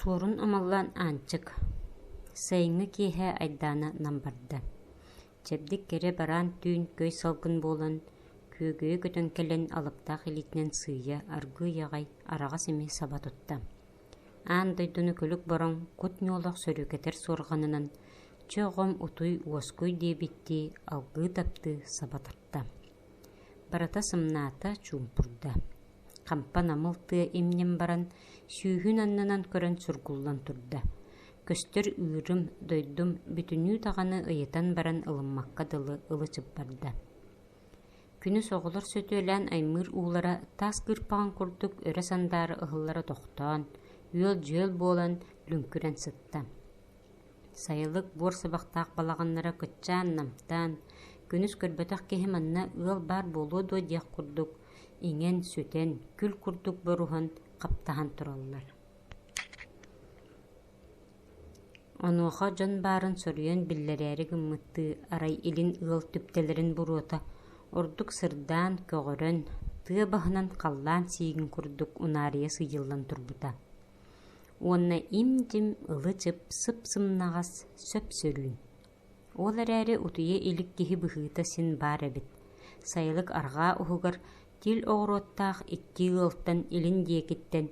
Суорун Омоллоон Аанчык Сайыҥҥы киэһэ айдаана нам барда. Чэбдик кэрэ бараан түүн көй салгын буолан, күөгүйэ көтөн кэлэн алыптаах илиитинэн сыыйа аргыый аҕай араҕас ими саба тутта. Аан дойдуну күлүк бороҥ кут ньуолах сөрүүкэтэр суорҕанынан чэ оҕом утуй уоскуй диэбиттии алгыы таптыы саба тарта. Барыта сымнаата, чуумпурда. Хампа намыл тыа имньин баран, сүүһүн аннынан көрөн сургуллан турда. Көстөр ыырым, дойдум бүтүнүү даҕаны ыйытан баран ылыммакка дылы ылы-чып барда. Күнүс оҕолор сөтүөлээн аймыыр уулара таас кыырпаҕын курдук өрө сандаара ыһыллара тохтоон, үөл-дьүөл буолан лүҥкүрэн сытта. Сайылык буор сыбахтаах балаҕаннара кыччаан-намтаан, күнүс көрбөтөх киһи манна ыал баар буолуо дуо диэх курдук, иҥэн-сүтэн, күл курдук боруһан, хаптаһан тураллар. Онуоха дьон баарын соруйан биллэрээри гыммыттыы арай илин ыал түптэлэрин буруота ордук сырдаан, көҕөрөн, тыа баһынан халлаан сиигин курдук унаарыйа сыыйыллан турбута. Уонна им-дьим, ылы-чып, сып-сымнаҕас, сөп-сөрүүн. Ол эрээри утуйа илик киһи быһыыта син баар эбит. Сайылык арҕаа уһугар тил оҕуруоттаах икки ыалтан илин диэкиттэн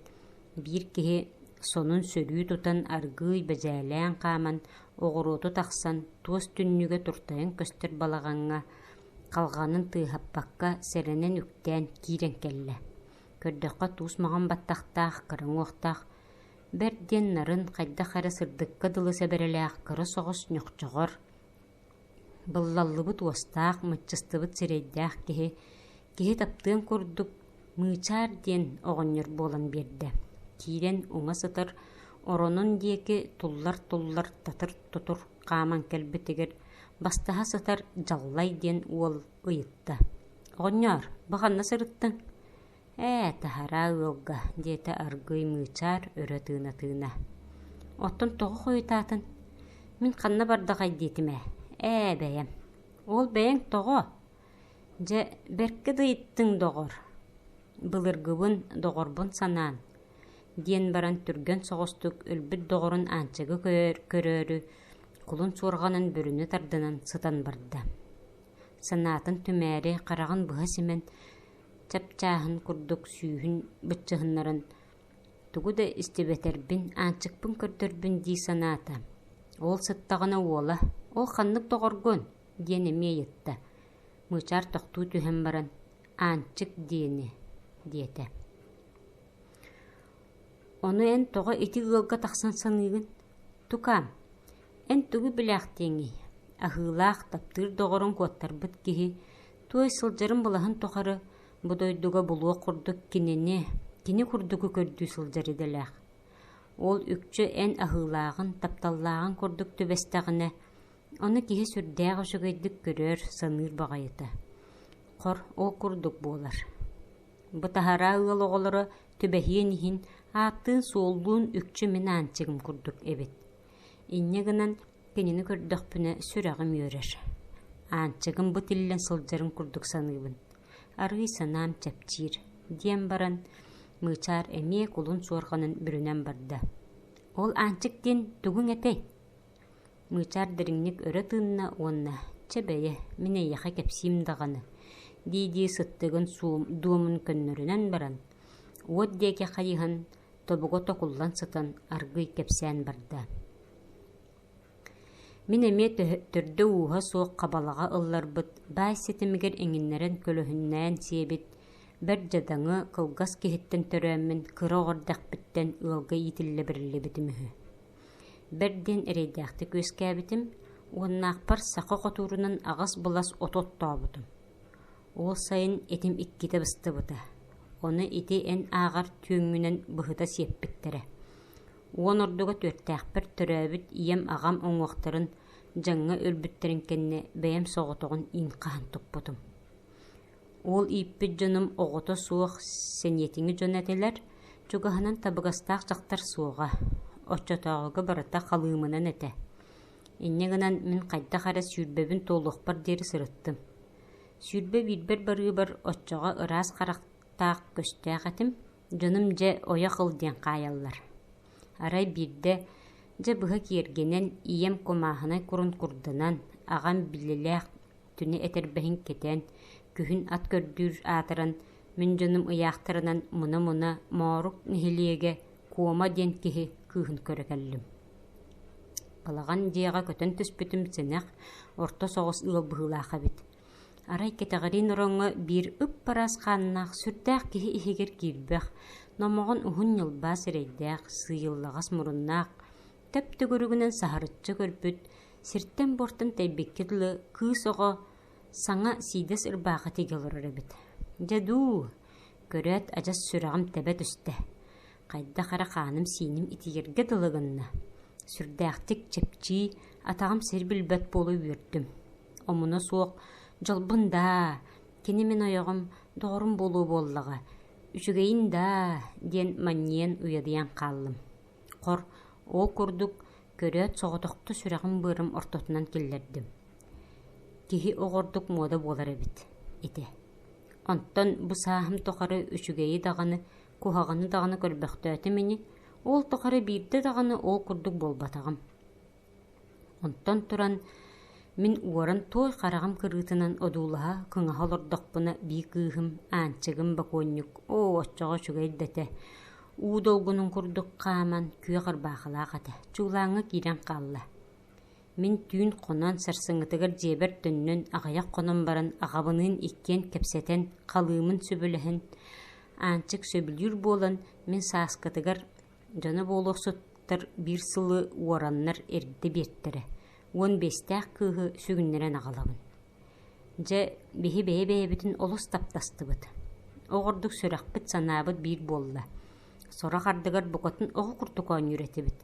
биир киһи сонун сөрүү тутан аргыый бэдьээлээн хааман оҕуруоту тахсан туос түннүгэ туртайан көстөр балаҕаҥҥа халҕанын тыаһаппакка сэрэнэн үктээн киирэн кэллэ. Көрдөххө туус маҕан баттахтаах, кыра уҥуохтаах, бэрт диэн нарын, хайдах эрэ сырдыкка дылы сэбэрэлээх кыра соҕус ньохчоҕор, быллаллыбыт уостаах, мыччыстыбыт сирэйдээх киһи, киһи таптыан курдук Мыычаар диэн оҕонньор буолан биэрдэ. Киирэн уҥа сытар оронун диэки туллар-туллар татыр-тутур хааман кэлбитигэр бастаһа сытар Дьаллай диэн уол ыйытта: «Оҕонньоор, бу ханна сырыттыҥ?» «Ээ, таһараа ыалга», диэтэ аргыый Мыычаар өрө тыына-тыына. «Оттон тоҕо хойутаатын? Мин ханна бардаҕай диэтим ээ, ээ бэйэм». «Ол бэйэҥ тоҕо?» «Дьэ, бэркэ да ыйыттыҥ, доҕор. Былыргыбын, доҕорбун санаан», диэн баран түргэн соҕустук өлбүт доҕорун Аанчыгы көрөөрү кулун суорҕанын бүрүнэ тардынан сытан барда. Санаатын түмээри хараҕын быһа симэн чапчааһын курдук сүүһүн быччыһыннаран тугу да истибэтэрбин, Аанчыкпын көрдөрбүн дии санаата. Ол сыттаҕына уола: «Ол ханнык доҕоргун?» диэн эмиэ ыйытта. Мыычаар тохтуу түһэн баран: «Аанчык диэни» диэтэ. «Ону эн тоҕо ити ыалга тахсан саныыгын? Тукаам, эн тугу билээхтиэҥий? Аһыылаах, таптыыр доҕорун куоттарбыт киһи туой сылдьарын былаһын тухары бу дойдуга булуох курдук кинини, кини курдугу көрдүү сылдьар идэлээх. Ол үкчү эн аһыылааҕын, тапталлааҕын курдук түбэстэҕинэ, ону киһи сүрдээх үчүгэйдик көрөр, саныыр баҕайыта. Хор, ол курдук буолар. Бу таһараа ыал оҕолоро түбэһиэн иһин ааттыын-суоллуун үкчү мин Аанчыгым курдук эбит. Инньэ гынан кинини көрдөхпүнэ сүрэҕим үөрэр. Аанчыгым бу тиллэн сылдьарын курдук саныыбын. Арыый санаам чэпчиир, диэн баран Мыычаар эмиэ кулун суорҕанын бүрүнэн барда. Ол Аанчык диэн тугуҥ этэй? Мыычаар дириҥник өрө тыынна уонна «Чэ бэйэ, мин эйиэхэ кэпсиим даҕаны» дии-дии сыттыгын дуомун көннөрүнэн баран, уот диэки хайыһан, тобуга токуллан сытан аргыый кэпсээн барда. Мин эмиэ төрдө-ууһа суох хабалаҕа ылларбыт, баай ситимигэр иҥиннэрэн көлөһүннээн сиэбит, бэрт дьадаҥы, кылгас киһиттэн төрөөммүн кыра оҕо эрдэхпиттэн ыалга иитиллэ бэриллибитим үһү. Бэрт диэн эрэйдээхтик үөскээбитим, уоннаахпар саха хотуурунан аҕыс былас оту оттообутум. Ол сайын этим иккитэ быстыбыта. Ону ити эн ааҕар түөҥҥүнэн быһыта сиэппиттэрэ. Уон ордуга түөртээхпэр төрөөбүт ийэм аҕам уҥуохтарын дьаҥҥа өлбүттэрин кэннэ бэйэм соҕотоҕун иин хаһан туппутум. Ол ииппит дьонум оҕото суох сэниэтиҥи дьон этилэр, чугаһынан табыгастаах дьахтар суоҕа, оччотооҕуга барыта халыымынан этэ. Инньэ гынан мин хайдах эрэ сүүрбэбин туолуохпар диэри сырыттым. Сүүрбэ биирбэр барыыбар оччоҕо ыраас харахтаах көстөөх этим, дьонум дьэ ойох ыл диэн хаайаллар. Арай биирдэ дьэ быһа киэргэнэн, ийэм кумааһынай курун курданан, аҕам билэлээх түнэ этэрбэһин кэтэн, күһүн ат көрдүүр аатыран, мин дьонум ыйаахтарынан муна-муна Моорук нэһилиэгэ Куома диэн киһи кыыһын көрө кэллим. Балаҕан дьиэҕэ көтөн түспүтүм сэнэх, орто соҕус ыал быһыылаах эбит. Арай кэтэҕириин ороҥҥо биир ып-ыраас хааннаах, сүрдээх киһи иһигэр киирбэх, номоҕон уһун ньылбаа сирэйдээх, сыыйыллаҕас муруннаах, төп-төгүрүгүнэн саһарыччы көрбүт, сиртэн-буортан тэйбиккэ дылы кыыс оҕо саҥа сиидэс ырбаахы тигэ олорор эбит. Дьэ дуу, көрөөт адьас сүрэҕим тэбэ түстэ. Хайдах эрэ хааным-сииним итийэргэ дылы гынна. Сүрдээхтик чэпчии, атаҕым сир билбэт буола үөрдүм. Омуна суох, дьолбун даа, кини мин ойоҕум, доҕорум буолуо буоллаҕа, үчүгэйин даа диэн манньыйан уйадыйан хааллым. Хор, ол курдук көрөөт соҕотохто сүрэҕим-быарым ортотунан киллэрдим. Киһи оҕордук муода буолар эбит ити. Онтон бу сааһым тухары үчүгэйи даҕаны, куһаҕаны даҕаны көрбөхтөөтүм ини, ол тухары биирдэ даҕаны ол курдук буолбатаҕым. Онтон туран мин уоран туой хараҕым кырыытынан одуулаһа, кыҥаһа олордохпуна бии кыыһым, Аанчыгым бокуонньук, оо, оччоҕо үчүгэй да этэ, уу долгунун курдук хааман күөх ырбаахылаах этэ, чуулааҥҥа киирэн хаалла. Мин түүн хонон, сарсыҥҥытыгар дьиэбэр төннөн, аҕыйах хонон баран аҕабыныын иккиэн кэпсэтэн, халыымын сөбүлэһэн, Аанчык сөбүлүүр буолан, мин сааскытыгар дьоно буолуохсуттар биир сылы уораннар эрдэ биэртэрэ, 15-тээх кыыһы сүгүннэрэн аҕалабын. Дьэ, биһи бэйэ-бэйэбитин олус таптастыбыт. Оҕордук сүрэхпит-санаабыт биир буолла. Сорох ардыгар букатын оҕо курдук оонньуур этибит.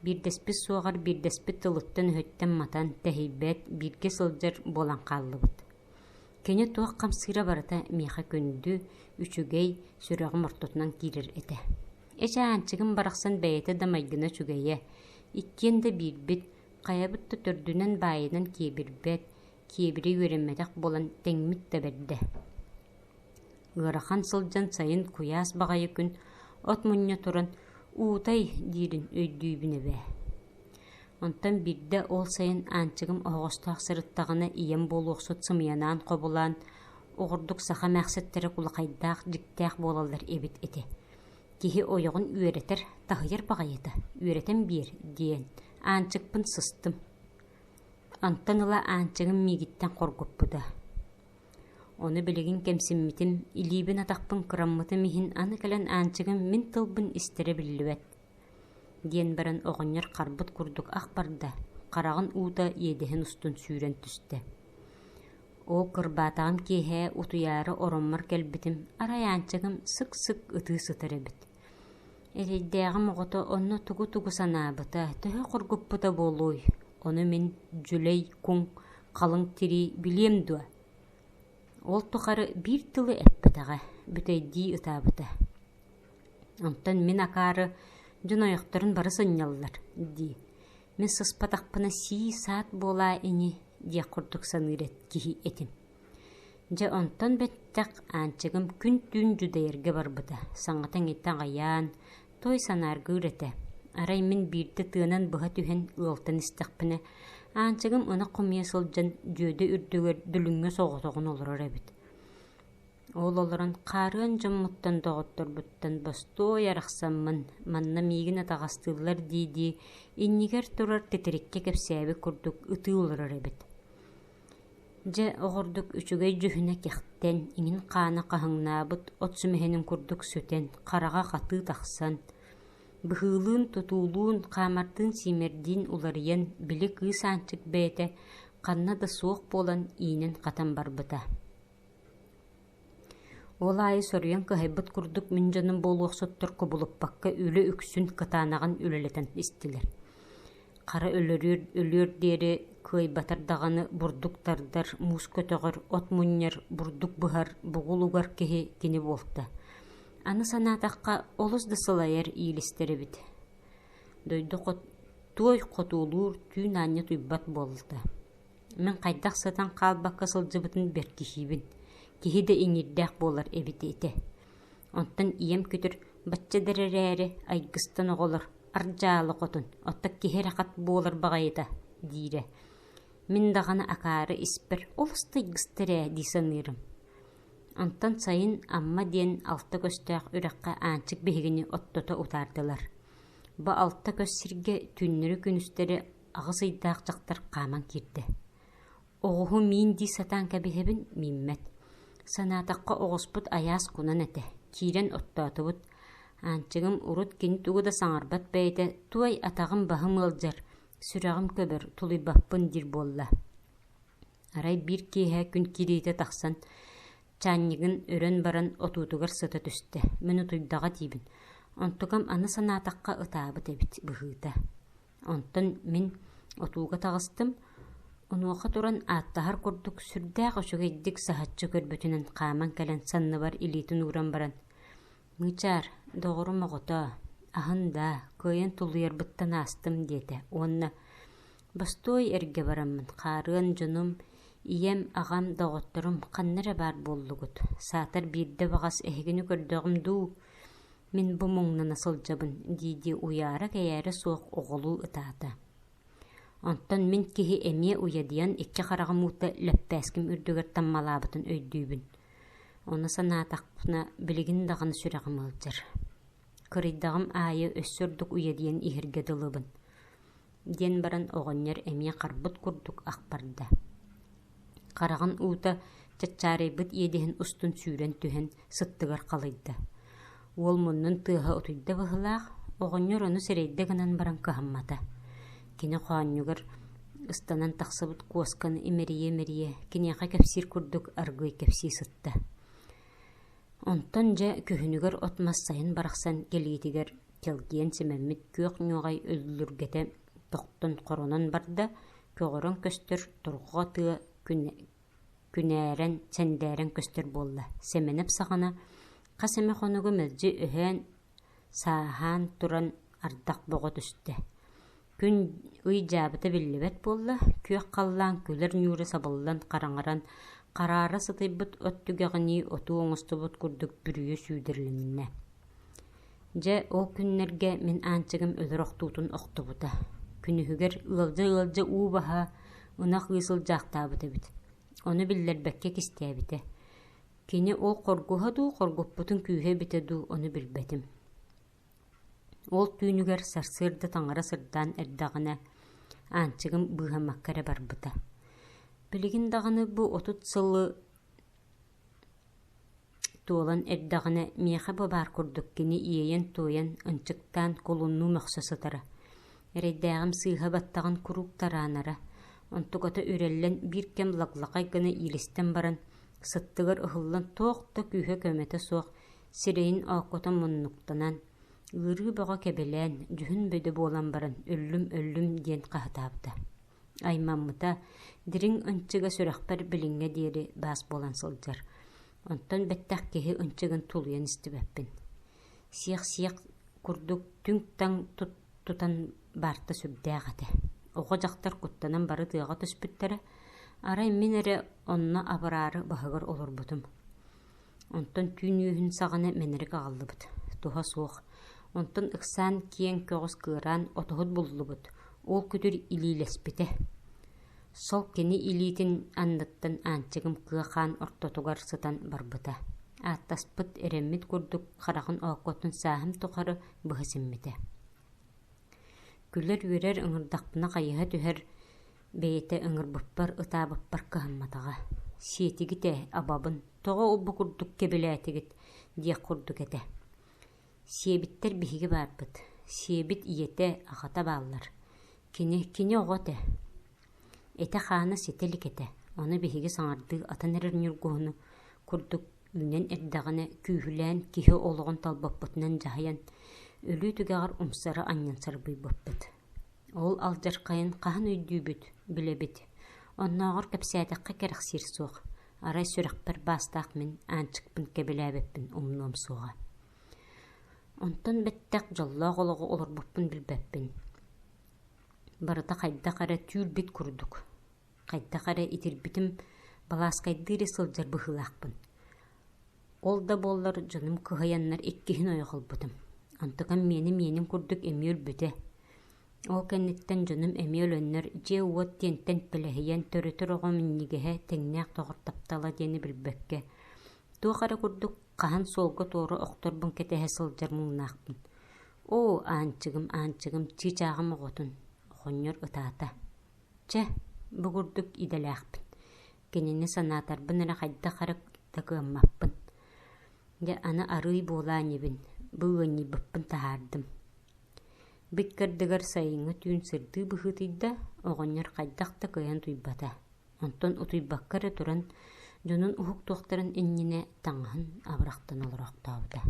Биирдэспит суоҕар биирдэспит тылыттан-өһүттэн матан, тэһийбэт, бииргэ сылдьар буолан хааллыбыт. Кини туох хамсыыра барыта миэхэ күндү, үчүгэй, сүрэҕим ортотунан киирэр этэ. Эчи Аанчыгым барахсан бэйэтэ да майгына үчүгэйэ, иккиэн да биирбит, хайабыт да төрдүнэн баайынан киэбирбэт, киэбирэ үөрэммэтэх буолан тэҥмит да бэрдэ. Ыарахан сылдьан сайын куйаас баҕайы күн от мунньа туран «Уутай» диирин өйдүүбүн эбээ. Онтон биирдэ ол сайын Аанчыгым оһоҕостоох сырыттаҕына ийэм буолуохсут сымыйанаан хобулаан, оҕурдук саха эмээхситтэрэ кулахайдаах, дьиктээх буолаллар эбит этэ. Киһи ойоҕун үөрэтэр, таһыйар баҕайыта, үөрэтэн биэр диэн Аанчыкпын сыстым. Онтон ыла Аанчыгым миигиттэн хоргуппута. Ону билигин кэмсиммитим, илиибин-атахпын кыраммытым иһин аны кэлэн Аанчыгым мин тылбын истэрэ биллибэт диэн баран оҕонньор харбыт курдук ах барда, хараҕын уута иэдэһин устун сүүрэн түстэ. Ол кырбаатаҕым киэһэ утуйаары ороммор кэлбитим, арай Аанчыгым сык-сык ытыы сытар эбит. Эрэйдээҕим оҕото онно тугу-тугу санаабыта, төһө хоргуппута буолуой? Ону мин дьүлэй куҥ, халыҥ тирии билиэм дуо? Ол тухары биир тылы эппэтэҕэ, бүтэйдии ытаабыта. Онтон мин акаары дьон ойохторун бары сынньаллар дии. Мин сыспатахпына сии-саат буолаа ини диэх курдук саныыр киһи этим. Дьэ онтон бэттэх Аанчыгым күн-түүн дьүдэйэргэ барбыта, саҥата-иҥэтэ аҕыйаан, той санааргыыр этэ. Арай мин биирдэ тыанан быһа түһэн ыалтан истэхпинэ, Аанчыгым ынах хомуйа сылдьан дьүөдэ үрдүгэр дүлүҥҥэ соҕотоҕун олорор эбит. Ол олорон хаарыан дьоммуттан доҕотторбуттан бостуой арахсаммын, манна миигин атаҕастыыллар дии-дии иннигэр турар титириккэ кэпсээбит курдук ытыы олорор эбит. Дьэ, оҕордук үчүгэй дьүһүнэ кэхтэн, иҥин хаана хаһыҥнаабыт от сүмэһинин курдук сүтэн, хараҕа хатыы тахсан, быһыылыын-тутуулуун, хаамардыын-сиимэрдиин уларыйан, били кыыс Аанчык бэйэтэ ханна да суох буолан иинэн-хатан барбыта. Ол аайы соруйан кыһайбыт курдук мин дьонум буолуохсуттар кубулуппакка үлэ үксүн кытаанаҕын үлэлэтэн истилэр. Хара өлөрүөр өлүөр диэри кыайбатар даҕаны бурдук тардар, муус көтөҕөр, от мунньар, бурдук быһар, бугул угар киһи кини буолта. Аны санаатахха, олус да сылайар иилистэр эбит. Дойду туой хотуолуур түүн аанньа утуйбат буолта. Мин хайдах сытан хаалбакка сылдьыбытын бэркиһиибин, киһи да иҥиирдээх буолар эбит этэ. Онтон ийэм күтүр бачча да эрээри айгыстан оҕолор. Ардьаалы хотун, оттон киһи эрэ хат буолар баҕайыта, диирэ. Мин даҕаны акаары испэр олус тыйгыстар ээ дии саныырым. Онтон сайын Амма диэн алта көстөөх үрэххэ Аанчык биһигини оттото утаардылар. Бу алта көс сиргэ түүннэри-күнүстэри аҕыс ыйдаах дьахтар хааман киирдэ. Оҕуһу миин дии сатаан кэбиһэбин, мииммэт. Санаатахха оҕуспут айаас кунан этэ, киирэн оттоотубут. Аанчыгым урут кини тугу да саҥарбат бэйэтэ туой атаҕым баһым ыалдьар, сүрэҕим көбөр, тулуйбаппын диир буолла. Арай биир киэһэ күн киириитэ тахсан чаанньыгын өрөн баран отуутугар сыта түстэ. Мин утуйдаҕа диибин. Онтукам аны санаатахха ытаабыт эбит быһыыта. Онтон мин отууга таҕыстым, онуоха туран ааттаһар курдук сүрдээх үчүгэйдик саһаччы көрбүтүнэн хааман кэлэн санныбар илиитин ууран баран «Мыычаар, доҕорум оҕотоо, аһын даа, кыайан тулуйарбыттан аастым» диэтэ уонна «Бостуой эргэ бараммын, хаарыан дьонум, ийэм, аҕам, доҕотторум ханна эрэ баар буоллугут, саатар биирдэ баҕас эһигини көрдөҕүм дуу, Мин бу муҥнана сылдьабын дии-дии уйаара-кэйээрэ суох оҕолуу ытаата. Онтон мин киһи эмиэ уйадыйан икки хараҕым уута лэппээским үрдүгэр таммалаабытын өйдүүбүн. Ону санаатахпына билигин даҕаны сүрэҕим ыалдьар. Кырыйдаҕым аайы өссө ордук уйадыйан иһэргэ дылыбын диэн баран оҕонньор эмиэ харбыт курдук ах барда. Хараҕын уута чаччаарыйбыт иэдэһин устун сүүрэн түһэн сыттыгар халыйда. Уол муннун тыаһа утуйда быһыылаах, оҕонньор ону сэрэйдэ гынан баран кыһаммата. Кини хоонньугар ыстанан тахсыбыт куосканы имэрийэ-имэрийэ киниэхэ кэпсиир курдук аргыый кэпсии сытта. Онтон дьэ күһүнүгэр от-мас сайын барахсан кэлиитигэр чэлгийэн симэммит күөх ньуоҕай өллүргэтэ тохтон хоронон барда, көҕөрөн көстөр торҕо тыа күнээрэн, сэндээрэн көстөр буолла. Сэмэнэп саҕана хас эмэ хонугу мэлдьи өһөөн, сааһаан туран ардах бөҕө түстэ. Күн ый дьаабыта биллибэт буолла, күөх халлаан күлэр ньуура сабыллан хараҥаран, хараара сытыйбыт от түгэҕинии отуу оҥостубут курдук бүрүйэ сүүдэрлэннэ. Дьэ, ол күннэргэ мин Аанчыгым өлөр охтуутун охтубута. Күнүһүгэр ыалдьа-ыалдьа уу баһа, ынах ыы сылдьаахтаабыт эбит. Ону биллэрбэккэ кистээбитэ. Кини ол хоргуһа дуу, хоргуппутун күүһэ эбитэ дуу, ону билбэтим. Ол түүнүгэр сарсыарда таҥара сырдаан эрдэҕинэ, Аанчыгым быыһаммакка эрэ барбыта. Билигин даҕаны бу 30 сылы Туолан эрдэҕинэ миэхэ бу баар курдук кини иэйэн-туойан, ынчыктаан кулуннуу мөхсө сытара. Эрэйдээҕим сыыһа баттаҕын куруук тараанара, онтуката үрэллэн биир кэм лаглахай гына иилистэн баран, сыттыгар ыһыллан туох да күүһэ-көмөтө суох сирэйин ооккото муннуктанан, ыарыы бөҕө кэбилээн, дьүһүн бөдө буолан баран өллүм-өллүм диэн хаһытаабыта. Аймаммыта, дириҥ ынчыга сүрэхпэр билиҥҥэ диэри баас буолан сылдьар. Онтон бэттэх киһи ынчыгын тулуйан истибэппин. Сиэх-сиэх курдук түҥ-таҥ тутан баарта сүрдээх этэ. Оҕо-дьахтар куттанан бары тыаҕа түспүттэрэ, арай мин эрэ онно абыраары баһыгар олорбутум. Онтон түүн үөһүн саҕана мэнэрик аҕаллыбыт, туһа суох. Онтон ыксаан киэҥ көҕүс кыараан отоһут буллубут, ол күтүр илиилэспитэ. Сол кини илиитин анныттан Аанчыгым кыа хаан ортотугар сытан барбыта. Ааттаспыт, эрэммит курдук хараҕын ооккотун сааһым тухары быһа симмитэ. Күлэр-үөрэр ыҥырдахпына хайыһа түһэр бэйэтэ ыҥырбыппар, ытаабыппар кыһамматаҕа. Сиэтигит ээ, абабын, тоҕо бу курдук кэбилээтигит диэх курдук этэ. Сиэбиттэр биһиги баарбыт. Сиэбит ийэтэ, аҕата бааллар. Кини, кини оҕо этэ. Этэ-хаана ситэ илик этэ. Ону биһиги саҥардыы атын эрэр ньургуһуну курдук үүнэн эрдэҕинэ күүһүлээн киһи олоҕун талбаппытынан дьаһайан, өлүү түгэҕэр умсары анньан сарбыйбыппыт. Ол алдьархайын хаһан өйдүүбүт, билэбит. Оннооҕор кэпсээтэххэ кэрэхсиир суох. Арай сүрэхпэр баастаах мин Аанчыкпын кэбилээбиппин умнуом суоҕа. Онтон бэттэх дьоллоох олоҕу олорбуппун билбэппин. Барыта хайдах эрэ түүл-бит курдук. Хайдах эрэ итирбитим балааскайдыы эрэ сылдьар быһыылаахпын. Ол да буоллар дьонум кыһыйаннар иккиһин ойох ылбытым. Онтукам миэнэ миэнин курдук эмиэ өлбүтэ. Ол кэнниттэн дьонум эмиэ өлөннөр дьиэ-уот диэнтэн тэлэһийэн төрөтөр оҕо минньигэһэ тэҥнээх доҕор таптала диэни билбэккэ, туох эрэ курдук хаһан суолга туора охторбун кэтэһэ сылдьар муҥнаахпын. Оо, Аанчыгым, Аанчыгым, чыычааҕым оҕотун, оҕонньор ытаата. Чэ, бу курдук идэлээхпин. Кинини санаатарбын эрэ хайдах эрэ да кыаммаппын. Дьэ, аны арыый буолаа инибин, бу ыанньыйбыппын таһаардым. Биккэрдигэр сайыҥҥы түүн сырдыы быһыытыйда, оҕонньор хайдах да кыайан утуйбата. Онтон утуйбакка эрэ туран, дьонун уһуктуохтарын иннинэ таҥаһын абырахтан олороохтообута.